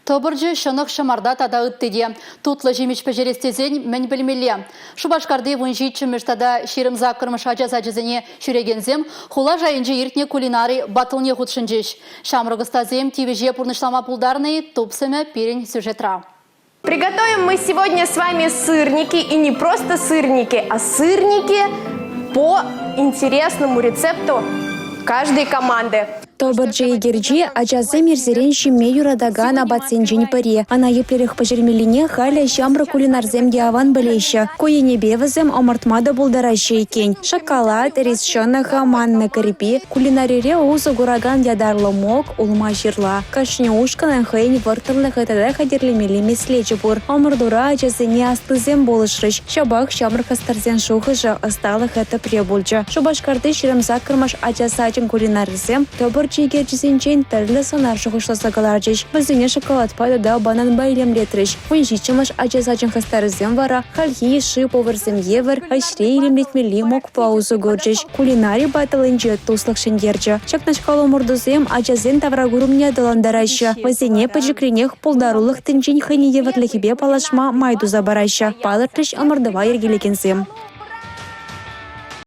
Тӑпӑрчӑ, ҫӑнӑх, ҫӑмарта тата ытти те. Тутлӑ ҫимӗҫ пӗҫерес тесен мӗн пӗлмелле? Шупашкарти 17-мӗш тата 28-мӗш ача сачӗсене ҫӳрекенсем хула шайӗнче иртнӗ кулинари баттлне хутшӑнчӗҫ. Ҫамрӑк ӑстасем тивӗҫе пурнӑҫлама пултарнӑ-и тупсӑмӗ пирӗн сюжетра. Приготовим мы сегодня с вами сырники, и не просто сырники, а сырники по интересному рецепту каждой команды. Тӑпӑрчӑ икерчи ачасем ирсерен ҫиме юратакан апатсенчен пӗри. Ӑна еплерех пӗҫермеллине халӗ ҫамрӑк кулинарсем те аван пӗлеҫҫӗ. Ку енӗпе вӗсем ӑмӑртма та пултараҫҫӗ иккен. Шоколад, рис ҫӑнӑхӗ, манна кӗрпи, кулинарире усӑ куракан ятарлӑ мок, улма-ҫырла. Кашни ушкӑнӑн хӑйӗн вӑрттӑнлӑхӗ тата хатӗрлемелли меслечӗ пур. Ӑмӑртура ачасене аслисем пулӑшрӗҫ. Ҫапах ҫамрӑк хастарсен шухӑшӗ, ӑсталӑхӗ тӗпре пулчӗ. Шупашкарти 28-мӗш ача сачӗн кулинарӗсем тӑпӑрчӑ икерчисенчен тӗрлӗ сӑнар шухӑшласа кӑларчӗҫ. Вӗсене шоколадпа тата бананпа илемлетрӗҫ. 17-мӗш ача сачӗн хастарӗсем вара хальхи йышши поварсем евӗр ӗҫре илемлетмелли мокпа усӑ курчӗҫ. Кулинари баттлӗнче туслӑх ҫӗнтерчӗ. Ҫакнашкал ӑмӑртусем ачасен тавракурӑмне аталантараҫҫӗ, вӗсене пӗчӗкренех пултарулӑх тӗнчин хӑйне евӗрлӗхӗпе паллашма май туса параҫҫӗ, палӑртрӗҫ ӑмӑртӑва йӗркелекенсем.